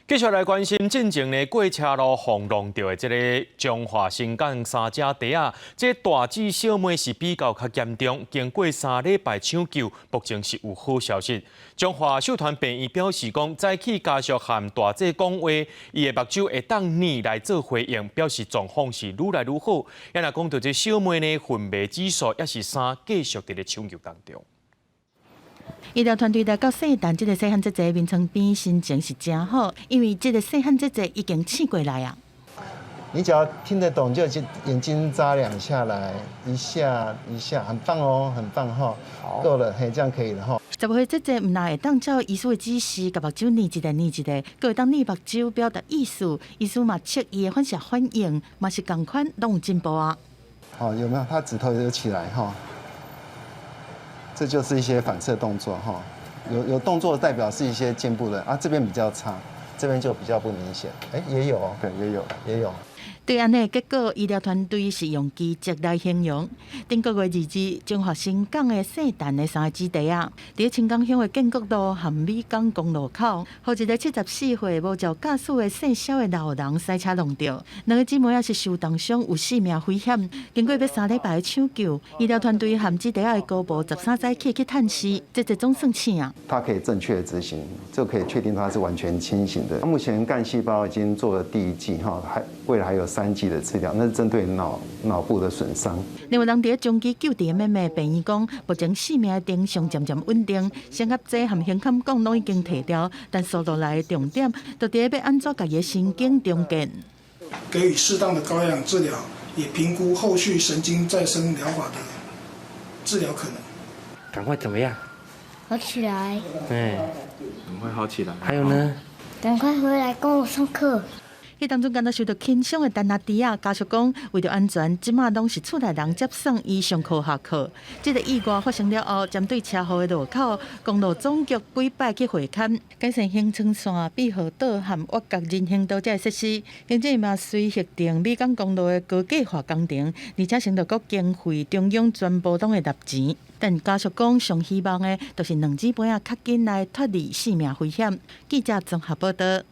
繼續來關心進前呢過車路予撞著的這个彰化伸港三姐弟仔，這大姊小妹是比較較嚴重，經過3禮拜搶救，目前是有好消息。彰化秀傳病院表示講，早起家屬和大姊講話，伊的目睭會當捏來做回應，表示狀況是愈來愈好。也若講到這小妹呢，昏迷指數也是三，繼續佇咧搶救當中。醫療團隊來到細陳這个細漢姊姊眠床邊，心情是誠好，因為這个細漢姊姊已經醒過來啊。你只要聽得懂，就眼睛眨兩下來，一下一下，很棒哦，很棒哈，夠了，嘿，這樣可以了哈。15歲姊姊毋但會當照醫師的指示，共目睭捏一下捏一下，閣會當捏目睭表達意思，醫師嘛測伊的反射反應，嘛是仝款攏有進步啊。好，有沒有？他指頭有起來哈？這就是一些反射動作哈，有動作代表是一些進步的啊，這邊比較差，這邊就比較不明顯。哎，也有哦，對，也有，也有。對按呢結果，醫療團隊是用奇蹟來形容。頂個月22，彰化伸港的細陳的三个姊弟仔，佇伸港鄉的建國路和美港公路口，予一个74歲無照駕駛的姓蕭的老人賽車撞著，兩个姊妹仔是受重傷，有性命危險。經過欲3禮拜的搶救，醫療團隊和姊弟仔的姑婆13早起去探視，這這總算醒啊。他可以正確執行，就可以確定他是完全清醒的。目前幹細胞已經做了第一劑哈，還未來還有3劑的治療，那是針對腦部的損傷。另外，人佇長期救治的妹妹病院講，目前生命的徵象漸漸穩定，升壓劑和胸坎管攏已經提掉，但紲落來的重點，就佇欲按怎共伊的神經重建。給予適當的高壓氧治療，也評估後續神經再生療法的治療可能。趕快怎麼樣？好起來。哎，趕快好起來。還有呢？趕快回來跟我上課。彼當中敢若受著輕傷的陳阿弟仔，家屬講，為著安全，這馬攏是厝內人接送伊上課下課。這个意外發生了後，針對車禍的路口，公路總局幾擺去會勘，改善行車線、閉河道和挖角人行道這个設施，並且嘛隨核定美港公路的高架化工程，而且承諾閣經費中央全部攏會納錢。但家屬講，上希望的，就是兩姊妹仔較緊來脫離性命危險。記者綜合報道。